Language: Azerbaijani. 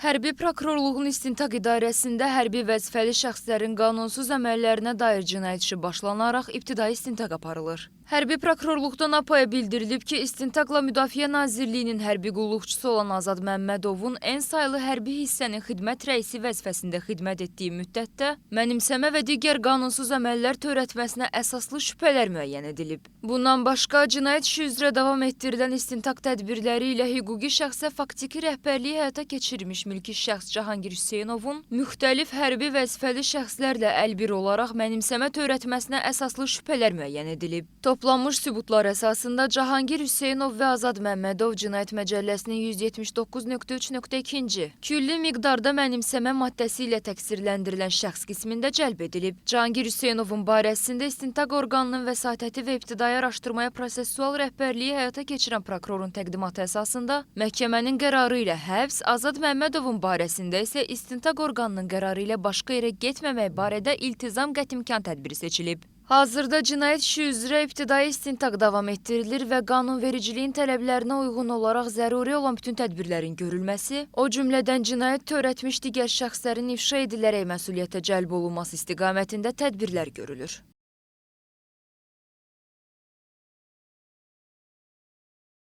Hərbi Prokurorluğun İstintaq İdarəsində hərbi vəzifəli şəxslərin qanunsuz əməllərinə dair cinayət işi başlanaraq ibtidai istintaq aparılır. Hərbi Prokurorluqdan APA-ya bildirilib ki, istintaqla Müdafiə Nazirliyinin hərbi qulluqçusu olan Azad Məmmədovun N saylı hərbi hissənin xidmət rəisi vəzifəsində xidmət etdiyi müddətdə mənimsəmə və digər qanunsuz əməllər törətməsinə əsaslı şübhələr müəyyən edilib. Bundan başqa, cinayət işi üzrə davam etdirilən istintaq tədbirləri ilə hüquqi şəxsə faktiki rəhbərliyi həyata keçirmiş mülki şəxs Cahangir Hüseynovun müxtəlif hərbi vəzifəli şəxslərlə əlbir olaraq mənimsəmə törətməsinə əsaslı şübhələr müəyyən edilib. Toplanmış sübutlar əsasında Cahangir Hüseynov və Azad Məmmədov Cinayət Məcəlləsinin 179.3.2-ci külli miqdarda mənimsəmə maddəsi ilə təqsirləndirilən şəxs qismində cəlb edilib. Cahangir Hüseynovun barəsində istintaq orqanının vəsatəti və ibtidai araşdırmaya prosessual rəhbərliyi həyata keçirən prokurorun təqdimatı əsasında məhkəmənin qərarı ilə həbs, Azad Məmmədovun barəsində isə istintaq orqanının qərarı ilə başqa yerə getməmək barədə iltizam qətimkan tədbiri seçilib. Hazırda cinayət işi üzrə ibtidai istintaq davam etdirilir və qanunvericiliyin tələblərinə uyğun olaraq zəruri olan bütün tədbirlərin görülməsi, o cümlədən cinayət törətmiş digər şəxslərin ifşa edilərək məsuliyyətə cəlb olunması istiqamətində tədbirlər görülür.